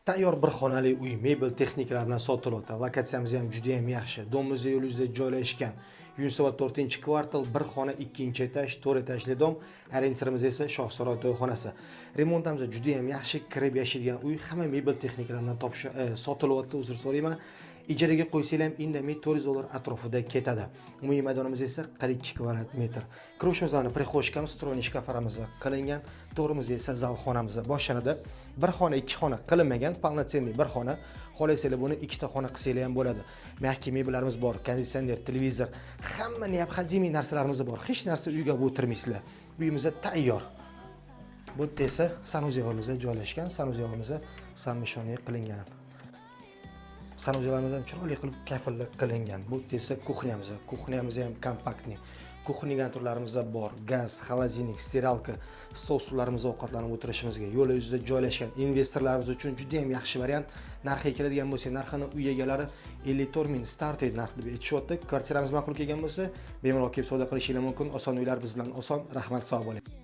Tayyor bir xonali uy mebel texnikalar bilan sotilyapti. Lokatsiyamiz ham juda ham yaxshi. Дом miz yo'l yuzida joylashgan. Yunusobod 4-kvartal, bir xona, ikkinchi etaj, to'rt etajli дом. Ориентир imiz esa Shohsaroy to'yxonasi. Remontimiz juda ham yaxshi, kirib yashaydigan uy hamma mebel texnikalar bilan sotilyapti, uzr so'rayman. Ijaraga qo'ysanglar ham indamay 400 dollar atrofida ketadi. Umumiy maydonimiz esa 42 kvadrat metr. Kirishimizdan прихожка miz, встроенный shkaflarimiz qilingan, to'g'rimizda esa zal xonamiz boshlanadi. Bir xona, ikki xona qilinmagan, полноценный bir xona. Xohlasanglar, buni ikkita xona qilsanglar ham bo'ladi. Мягкий mebellarimiz bor, konditsioner, televizor, hamma необходимый narsalarimiz bor. Hech narsa uyga olib o'tirmaysizlar. Uyimiz tayyor. Bu yerda esa санузел imiz joylashgan, санузел imiz совмещенный qilingan. Санузел larimiz ham chiroyli qilib kafellar qilingan. Bu yerda esa кухня miz. Кухня miz ham компактный. Кухня garnitурlarimiz bor. Gaz, холодильник, стиралка, stol, stullarimiz ovqatlanib o'tirishimizga. Yo'l yuzida joylashgan, investorlarimiz uchun juda ham yaxshi variant. Narxiga keladigan bo'lsak, narxini uy egalari 54 ming старт narx deb aytishyapti. Kvartiramiz ma'qul kelgan bo'lsa, bemalol kelib savdo qilishinglar mumkin. Oson uylar biz bilan oson. Rahmat, sog' bo'ling.